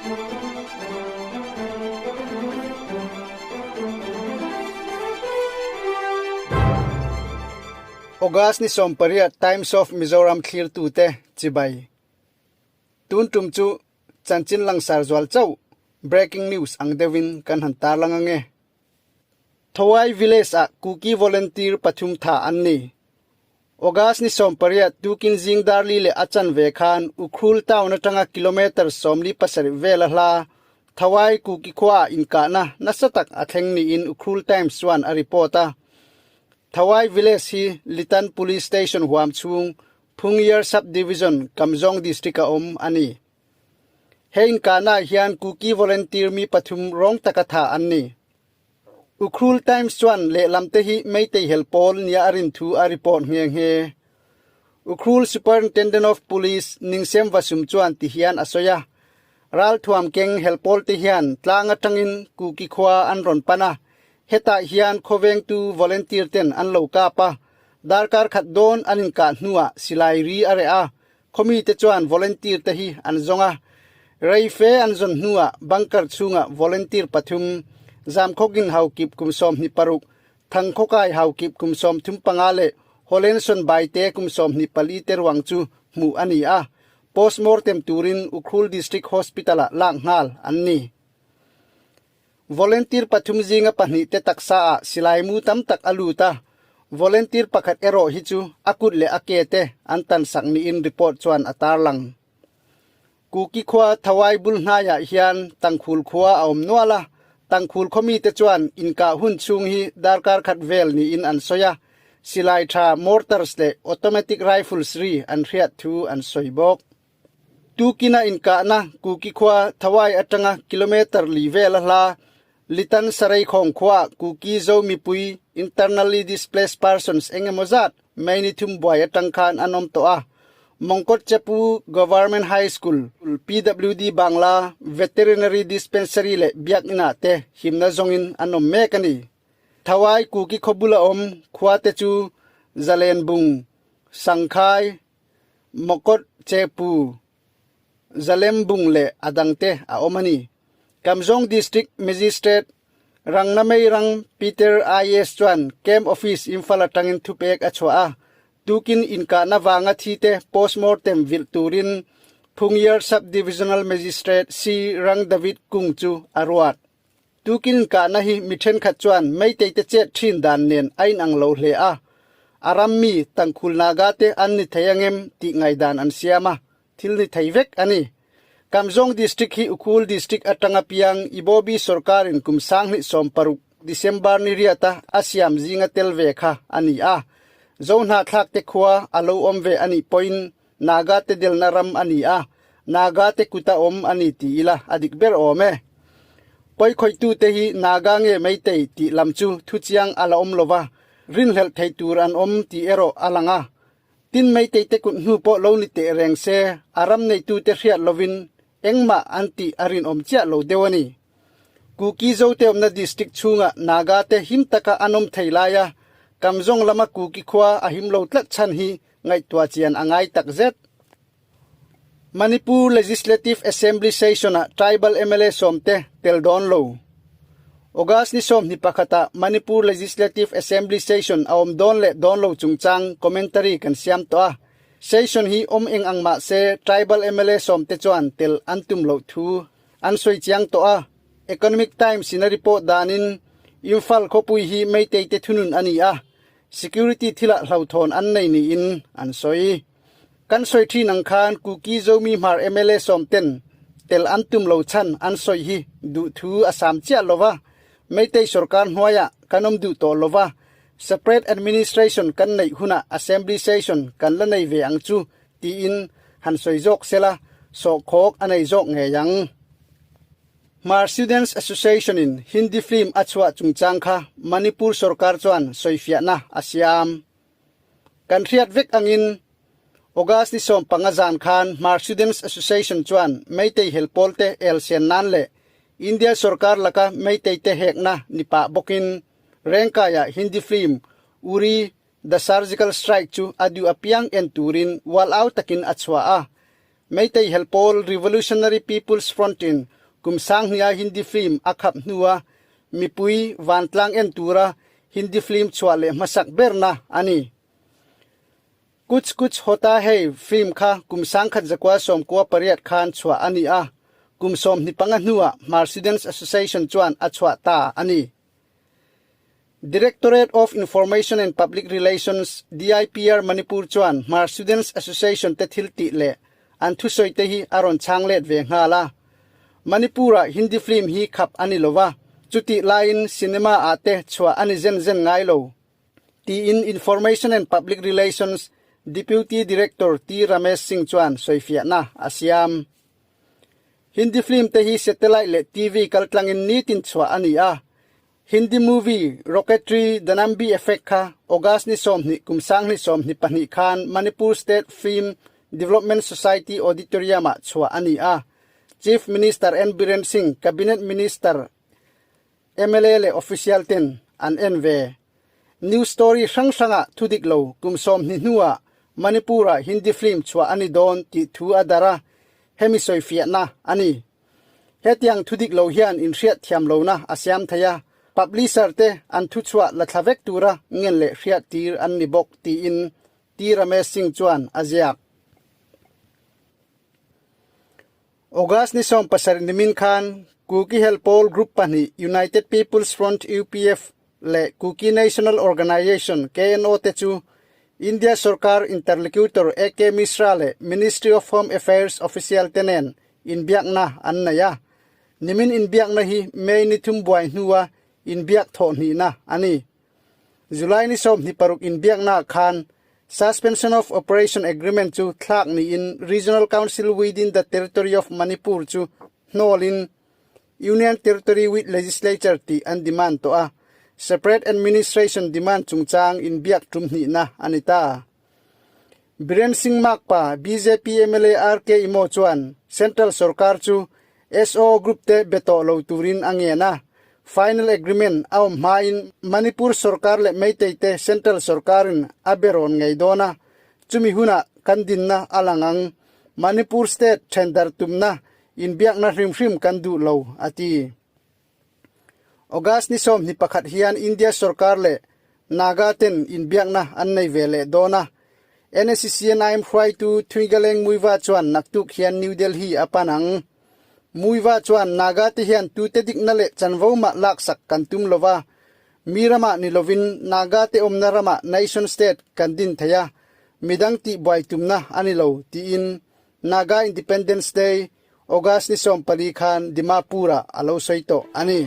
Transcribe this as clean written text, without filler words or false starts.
August ni 18 Times of Mizoram thlirtute chibai. Tun tum chu chanchin langsar zual chauh breaking news ang deuhin kan han tarlang ange. Thawai village ah Kuki volunteer pathum tha an ni. August ni 18 tukin zing darli leh a chanve khan Ukhrul town atanga kilometre 47 vela hla Thawai Kuki khua ah inkahna nasa tak a thleng niin Ukhrul Times chuan a report a. Thawai village hi Litan Police Station huam chhung Phungyar Sub-Division, Kamzong District a awm a ni. He inkahnaah hian Kuki volunteer mi pathum rawng taka thah an ni. Ukhrul Times chuan lehlam te hi Meitei hel pawl nia a rin thu a report nghe nghe. Ukhrul Superintendent of Police Ningsem Vasum chuan ti hian a sawi a, Ralthuam keng hel pawl te hian tlang atangin Kuki khua an rawn pan a, hetah hian khawvengtu volunteer ten an lo kap a, darkar khat dawn an inkah hnuah silai ri a reh a, Khawmi te chuan volunteer te hi an zawng a, rei fe an zawn hnuah bunker chhungah volunteer pathum, Zamkhawkin Haukip kum 26, Thangkhawkai Haukip kum 35 leh Holenson Baite kum 24 te ruang chu hmuh a ni a, postmortem turin Ukhrul District Hospital-ah lak nghal an ni. Volunteer pathum zinga pahnih te taksa ah silai mu tam tak a lut a, volunteer pakhat erawh hi chu a kut leh a ke te an tan sak niin report chuan a tarlang. Kuki khua Thawai bul hnaiah hian Tangkhul khua a awm nual a, Tangkhul khawmi te chuan inkah hun chhung hi darkar khat vel niin an sawi a, silai tha mortars leh automatic rifles ri an hriat thu an sawi bawk. Tukina inkahna Kuki khua Thawai atanga kilometre li vel a hla Litan Sareikhawng khuaah Kuki Zo mipui internally displaced persons eng emaw zat May ni thum buai atang khan an awm tawh a. Mongkot Chepu Government High School, PWD Bangla, Veterinary Dispensary leh Biakinah te himna zawngin an awm mek a ni. Thawai Kuki khaw bula awm khua te chu Zalenbung, Sangkhai, Mawkawt Chepu, Zalembung leh a dangte a awm a ni. Kamzawng District Magistrate Rangnamei Rang Peter IAS chuan Camp Office Imphal atangin thupek a chhuah a, tukin inkahna vanga thite postmortem vilh turin Phungyar Sub-Divisional Magistrate C. Rang David Kung chu a ruat. Tukin kahna hi mi thenkhat chuan Meitei te chet thin dan nen a inang lo hle a, a ram mi Tangkhul Naga te an ni thei angem tih ngaihdan an siam a, thil ni thei vek a ni. Kamzawng District hi Ukhrul District atanga piang Ibobi sorkarin kum 2016 December ni riata a siam zinga tel ve kha a ni a, Zohnahthlak te khua a lo awm ve a nih pawhin Naga te delna ram a ni a, Naga te kuta awm a ni ti ila a dik ber awm e. Pawikhawih-tute hi Naga nge Meitei tih lam chu thuchiang a la awm lo va, rinhlelh thei tur an awm tih erawh a lang a. Tin Meitei te kut hnu pawh lo ni teh reng se, a ram neitute hriat lovin engmah an tih a rinawm chiah lo deuh a ni. Kuki Zote awmna district chhunga Naga te him taka an awm thei laia Kamzawng lama Kuki khua a him lo tlat chhan hi ngaihtuah chian a ngai tak zet. Manipur Legislative Assembly Session-ah Tribal mla sawmte tel dawn lo. August ni 21 ah Manipur Legislative Assembly Session a awm dawn leh dawn lo chungchang commentary kan siam tawh a. Session hi awm eng ang mah se Tribal mla sawmte chuan tel an tum loh thu an sawi chiang tawh a. Economic Times in a report danin Imphal khawpui hi Meitei te thunun a ni a, security thilah hlauhthawn an nei niin an sawi. Kan sawi thin ang khan Kuki Zomi Hmar mla sawmten tel an tum lo chhan an sawi hi duh thu a sam chiah lo va, Meitei sorkar hnuaiah kan awm duh tawh lo va, separate administration kan neih hunah assembly session kan la nei ve ang chu tiin han sawi zawk sela sawhkhawk a nei zawk ngei ang. Hmar Students Association in Hindi film a chhuah chungchang kha Manipur sorkar chuan sawifiahna a siam. Kan hriat vek angin August ni 15 zan khan Hmar Students Association chuan Meitei hel pawlte el sen nan leh India sorkar laka Meitei te hekna ni pah bawkin Rengkaiah Hindi film Uri The Surgical Strike chu a duh apiang en turin wal au takin a chhuah a. Meitei hel pawl Revolutionary People's Front in kum sanghnia Hindi film a khap hnua mipui vantlang en tura Hindi film chhuah leh hmasak berna a ni. Kuch Kuch Hota Hai film kha kum 1998 khan chhuah a ni a, kum 25 hnuah Hmar Students Association chuan a chhuah ta a ni. Directorate of Information and Public Relations, DIPR, Manipur chuan Hmar Students Association te thil tih leh an thusawi te hi a rawn chhang let ve nghal a. Manipur-ah Hindi film hi khap a ni lo va, chutih laiin cinema ah te chhuah a ni zen zen ngai lo, tiin Information and Public Relations Deputy Director T Ramesh Singh chuan sawifiahna a siam. Hindi film te hi satellite leh TV kaltlangin nitin chhuah a ni a. Hindi movie Rocketry, The Nambi Effect kha August ni 20 kum 2022 khan Manipur State Film Development Society Auditorium-ah chhuah a ni a. Chief Minister N Biren Singh, Cabinet Minister, mla leh official ten an en ve. News story hrang hrangah thudik lo kum 20 hnuah Manipur-ah Hindi film chhuah a ni dawn tih thu a darh a, hemi sawifiahna a ni. Hetiang thudik lo hian inhriat thiam lohna a siam thei a, publisher te an thuchhuah la thla vek tura ngen leh hriat tir an ni bawk tiin T Ramesh Singh chuan a ziak. August ni 17 nimin khan Kuki Hel Pawl Group pahnih United People's Front, UPF, leh Kuki National Organization, KNO, te chu India sorkar interlocutor AK Mishra leh Ministry of Home Affairs official te nen inbiakna an nei a. Nimin inbiakna hi May ni thum buai hnua inbiak thawh hnihna a ni. July ni 26 inbiaknaah khan Suspension of Operation Agreement chu thlak niin Regional Council within the Territory of Manipur chu hnawlin Union Territory with Legislature tih an demand tawh a, Separate Administration demand chungchang inbiak tum hnihna a ni ta. Biren Singh Makpa, bjp mla RK Imo chuan Central sorkar chu SOO group te be tawh lo turin a ngen a, final agreement a awm hmain Manipur sorkar leh Meitei te Central sorkarin a be rawn ngei dawn a, chumi hunah kan dinna a lang ang. Manipur state thendar tumna inbiakna hrim hrim kan duh lo, a ti. August ni 21 hian India sorkar leh Naga ten inbiakna an nei ve leh dawn a. NSCNIM hruaitu Thuigaleng Muiva chuan naktuk hian New Delhi a pan ang. Muiva chuan Naga te hian tute dikna leh chanvo mah laksak kan tum lova, mi ramah ni lovin Naga te awmna ramah nation state kan din thei a, midang tihbuai tumna a ni lo, tiin Naga Independence Day August ni 14 khan Dimapur-ah a lo sawi tawh a ni.